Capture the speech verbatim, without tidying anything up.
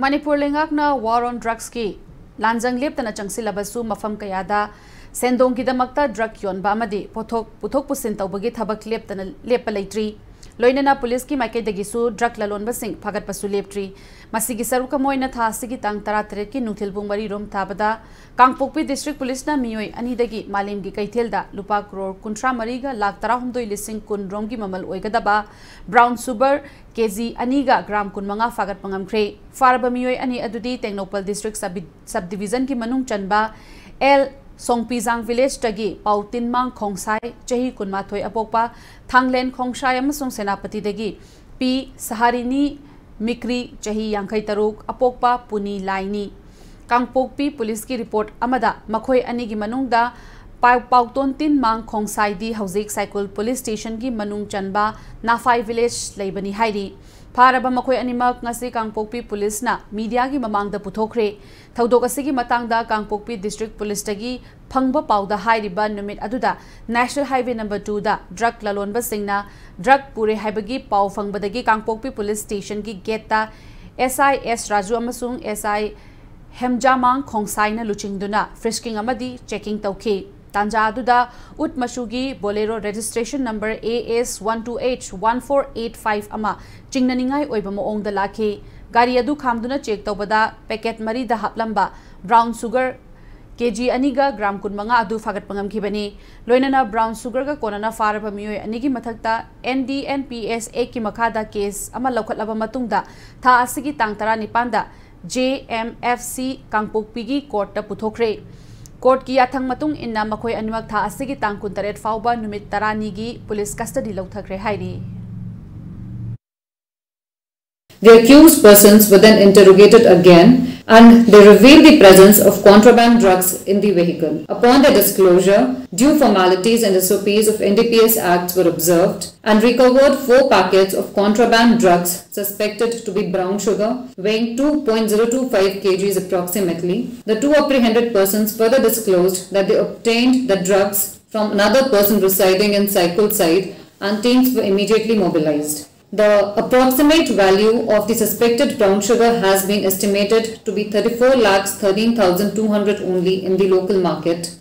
ꯃꯅꯤꯄꯨꯔ ꯂꯩꯉꯥꯛꯅ War on Drugsꯀꯤ ꯂꯥꯟꯖꯪ ꯂꯦꯞꯇꯅ ꯆꯪꯁꯤꯜꯂꯕꯁꯨ, ꯃꯐꯝ ꯀꯌꯥꯗ ꯁꯦꯟꯗꯣꯡꯒꯤꯗꯃꯛꯇ drug ꯌꯣꯟꯕ ꯑꯃꯗꯤ ꯄꯣꯠꯊꯣꯛ ꯄꯨꯊꯣꯛ ꯄꯨꯁꯤꯟ ꯇꯧꯕꯒꯤ ꯊꯕꯛ ꯂꯦꯞꯇꯅ ꯂꯦꯞꯄ ꯂꯩꯇ꯭ꯔꯤ꯫ ꯂꯣꯏꯅꯅ ꯄꯨꯂꯤꯁꯀꯤ ꯃꯥꯏꯀꯩꯗꯒꯤꯁꯨ drug ꯂꯂꯣꯟꯕꯁꯤꯡ ꯐꯥꯒꯠꯄꯁꯨ ꯂꯦꯞꯇ꯭ꯔꯤ꯫ ꯃꯁꯤꯒꯤ ꯁꯔꯨꯛ ꯑꯃ ꯑꯣꯏꯅ ꯊꯥ ꯑꯁꯤꯒꯤ ꯇꯥꯡ ꯇꯔꯥꯇꯔꯦꯠꯀꯤ ꯅꯨꯡꯊꯤꯜ ꯄꯨꯡ ꯃꯔꯤ ꯔꯣꯝ ꯇꯥꯕꯗ ꯀꯥꯡꯄꯣꯛꯄꯤ District Policeꯅ ꯃꯤꯑꯣꯏ ꯑꯅꯤꯗꯒꯤ ꯃꯥꯂꯦꯝꯒꯤ ꯀꯩꯊꯦꯜꯗ ꯂꯨꯄꯥ ꯀ꯭ꯔꯣꯔ ꯀꯨꯟꯊ꯭ꯔꯥ ꯃꯔꯤꯒ ꯂꯥꯈ ꯇꯔꯥꯍꯨꯝꯗꯣꯏ ꯂꯤꯁꯤꯡ ꯀꯨꯟ ꯔꯣꯝꯒꯤ ꯃꯃꯜ ꯑꯣꯏꯒꯗꯕ brown sugar ꯀꯦꯖꯤ ꯑꯅꯤꯒ ꯒ꯭ꯔꯥꯝ ꯀꯨꯟꯃꯉꯥ ꯐꯥꯒꯠꯄ ꯉꯝꯈ꯭ꯔꯦ꯫ ꯐꯥꯔꯕ ꯃꯤꯑꯣꯏ ꯑꯅꯤ ꯑꯗꯨꯗꯤ ꯇꯦꯡꯅꯧꯄꯜ District Sub-, Subdivisionꯒꯤ ꯃꯅꯨꯡ ꯆꯟꯕ ꯑꯦꯜ ꯁꯣꯡꯄꯤꯖꯥꯡ Villageꯇꯒꯤ ꯄꯥꯎꯇꯤꯟꯃꯥꯡ ꯈꯣꯡꯁꯥꯏ, ꯆꯍꯤ ꯀꯨꯟꯃꯥꯊꯣꯏ, ꯑꯄꯣꯛꯄ ꯊꯥꯡꯂꯦꯟ ꯈꯣꯡꯁꯥꯏ, ꯑꯃꯁꯨꯡ ꯁꯦꯅꯥꯄꯇꯤꯗꯒꯤ ꯄꯤ ꯁꯍꯥꯔꯤꯅꯤ ꯃꯤꯀ꯭ꯔꯤ, ꯆꯍꯤ ꯌꯥꯡꯈꯩ ꯇꯔꯨꯛ, ꯑꯄꯣꯛꯄ ꯄꯨꯅꯤ ꯂꯥꯏꯅꯤ꯫ ꯀꯥꯡꯄꯣꯛꯄꯤ ꯄꯨꯂꯤꯁꯀꯤ report ꯑꯃꯗ ꯃꯈꯣꯏ ꯑꯅꯤꯒꯤ ꯃꯅꯨꯡꯗ ꯄꯥꯎ-, ꯄꯥꯎꯇꯣꯟ ꯇꯤꯟꯃꯥꯡ ꯈꯣꯡꯁꯥꯏꯗꯤ ꯍꯧꯖꯤꯛ ꯁꯥꯏꯀꯨꯜ Police Stationꯒꯤ ꯃꯅꯨꯡ ꯆꯟꯕ ꯅꯥꯐꯥꯏ Village ꯂꯩꯕꯅꯤ ꯍꯥꯏꯔꯤ꯫ ꯐꯥꯔꯕ ꯃꯈꯣꯏ ꯑꯅꯤꯃꯛ ꯉꯁꯤ ꯀꯥꯡꯄꯣꯛꯄꯤ ꯄꯨꯂꯤꯁꯅ mediaꯒꯤ ꯃꯃꯥꯡꯗ ꯄꯨꯊꯣꯛꯈ꯭ꯔꯦ꯫ ꯊꯧꯗꯣꯛ ꯑꯁꯤꯒꯤ ꯃꯇꯥꯡꯗ ꯀꯥꯡꯄꯣꯛꯄꯤ District Policeꯇꯒꯤ ꯐꯪꯕ ꯄꯥꯎꯗ ꯍꯥꯏꯔꯤꯕ ꯅꯨꯃꯤꯠ ꯑꯗꯨꯗ National Highway number twoꯗ drug ꯂꯂꯣꯟꯕꯁꯤꯡꯅ drug ꯄꯨꯔꯦ ꯍꯥꯏꯕꯒꯤ ꯄꯥꯎ ꯐꯪꯕꯗꯒꯤ ꯀꯥꯡꯄꯣꯛꯄꯤ Police Stationꯒꯤ gateꯇ S I S Raju ꯑꯃꯁꯨꯡ S I ꯍꯦꯝꯖꯥꯃꯥꯡ ꯈꯣꯡꯁꯥꯏꯅ ꯂꯨꯆꯤꯡꯗꯨꯅ frisking ꯑꯃꯗꯤ checking ꯇꯧꯈꯤ꯫ ꯇꯥꯟꯖꯥ ꯑꯗꯨꯗ ꯎꯠ ꯃꯆꯨꯒꯤ Bolero registration number A S one two H one four eight five ꯑꯃ ꯆꯤꯡꯅꯅꯤꯡꯉꯥꯏ ꯑꯣꯏꯕ ꯃꯑꯣꯡꯗ ꯂꯥꯛꯈꯤ꯫ ꯒꯥꯔꯤ ꯑꯗꯨ ꯈꯥꯝꯗꯨꯅ check ꯇꯧꯕꯗ packet ꯃꯔꯤꯗ ꯍꯥꯞꯂꯝꯕ brown sugar ꯀꯦꯖꯤ ꯑꯅꯤꯒ ꯒ꯭ꯔꯥꯝ ꯀꯨꯟꯃꯉꯥ ꯑꯗꯨ ꯐꯥꯒꯠꯄ ꯉꯝꯈꯤꯕꯅꯤ꯫ ꯂꯣꯏꯅꯅ brown sugarꯒ ꯀꯣꯟꯅꯅ ꯐꯥꯔꯕ ꯃꯤꯑꯣꯏ ꯑꯅꯤꯒꯤ ꯃꯊꯛꯇ N D N P S Actꯀꯤ ꯃꯈꯥꯗ case ꯑꯃ ꯂꯧꯈꯠꯂꯕ ꯃꯇꯨꯡꯗ ꯊꯥ ꯑꯁꯤꯒꯤ ꯇꯥꯡ ꯇꯔꯥꯅꯤꯄꯥꯟꯗ J M F C ꯀꯥꯡꯄꯣꯛꯄꯤꯒꯤ courtꯇ ꯄꯨꯊꯣꯛꯈ꯭ꯔꯦ꯫ Courtꯀꯤ ꯌꯥꯊꯪ ꯃꯇꯨꯡ ꯏꯟꯅ ꯃꯈꯣꯏ ꯑꯅꯤꯃꯛ ꯊꯥ ꯑꯁꯤꯒꯤ ꯇꯥꯡ ꯀꯨꯟꯇꯔꯦꯠ ꯐꯥꯎꯕ ꯅꯨꯃꯤꯠ ꯇꯔꯥꯅꯤꯒꯤ police custody ꯂꯧꯊꯈ꯭ꯔꯦ ꯍꯥꯏꯔꯤ꯫ The accused persons were then interrogated again and they revealed the presence of contraband drugs in the vehicle. Upon their disclosure, due formalities and S O Ps of N D P S Acts were observed and recovered four packets of contraband drugs suspected to be brown sugar, weighing two point zero two five kgs approximately. The two apprehended persons further disclosed that they obtained the drugs from another person residing in Saikul side and teams were immediately mobilized. The approximate value of the suspected brown sugar has been estimated to be thirty-four lakhs thirteen thousand two hundred only in the local market,